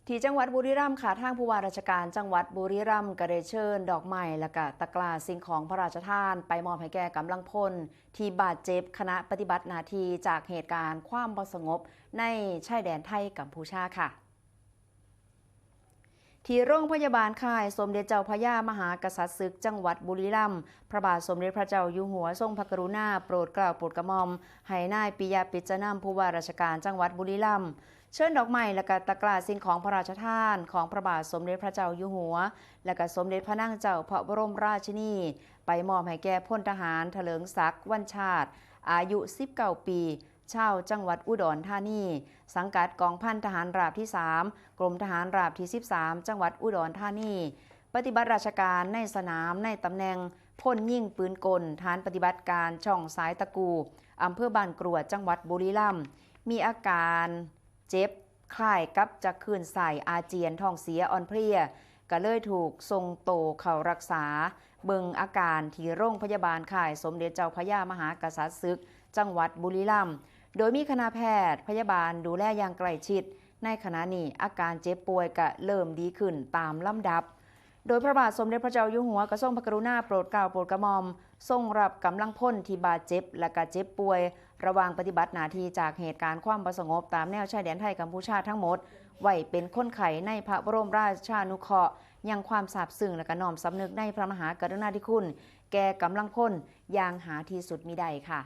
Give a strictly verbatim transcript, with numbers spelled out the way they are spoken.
ที่จังหวัดบุรีรัมย์ค่ะ ทางผู้ว่าราชการจังหวัดบุรีรัมย์ก็ได้เชิญดอกไม้และก็ตะกร้าสิ่งของพระราชทาน ไปมอบให้แก่กำลังพลที่บาดเจ็บ ขณะปฏิบัติหน้าที่จากเหตุการณ์ความบ่สงบในชายแดนไทยกัมพูชาค่ะ ที่โรงพยาบาลค่ายสมเด็จเจ้าพระยามหากษัตริย์ศึกจังหวัดบุรีรัมย์ พระบาทสมเด็จพระเจ้าอยู่หัวทรงพระกรุณาโปรดเกล้าโปรดกระหม่อมให้นายปิยะ ปิจจนำ ผู้ว่าราชการจังหวัดบุรีรัมย์ เชิญดอกไม้และก็ตะกร้าสิ่งของพระราชทานของพระบาทสมเด็จพระเจ้าอยู่หัว และก็สมเด็จพระนางเจ้าพระบรมราชินี ไปมอบให้แก่พลทหารเถลิงศักดิ์ วันชาติ อายุ สิบเก้า ปี ชาวจังหวัดอุดรธานี สังกัดกองพันทหารราบที่ สาม กรมทหารราบที่ สิบสาม จังหวัดอุดรธานี ปฏิบัติราชการในสนามในตำแหน่งพลยิงปืนกล ฐานปฏิบัติการช่องสายตะกู อำเภอบ้านกรวด จังหวัดบุรีรัมย์ มีอาการเจ็บคล้ายกับจะคลื่นไส้ อาเจียน ท้องเสีย อ่อนเพลีย ก็เลยถูกส่งโตเข้ารักษาเบิ่งอาการที่โรงพยาบาลค่ายสมเด็จเจ้าพระยามหากษัตริย์ศึก จังหวัดบุรีรัมย์ โดยมีคณะแพทย์พยาบาลดูแลอย่างใกล้ชิด ในขณะนี้อาการเจ็บป่วยก็เริ่มดีขึ้นตามลำดับ โดยพระบาทสมเด็จพระเจ้าอยู่หัวก็ทรงพระกรุณาโปรดเกล้าโปรดกระหม่อม ทรงรับกำลังพลที่บาดเจ็บและก็เจ็บป่วย ระหว่างปฏิบัติหน้าที่จากเหตุการณ์ความบ่สงบตามแนวชายแดนไทยกัมพูชาทั้งหมด ไว้เป็นคนไข้ในพระบรมราชานุเคราะห์ ยังความซาบซึ้งและก็น้อมสำนึกในพระมหากรุณาธิคุณ แก่กำลังพลอย่างหาที่สุดมิได้ค่ะ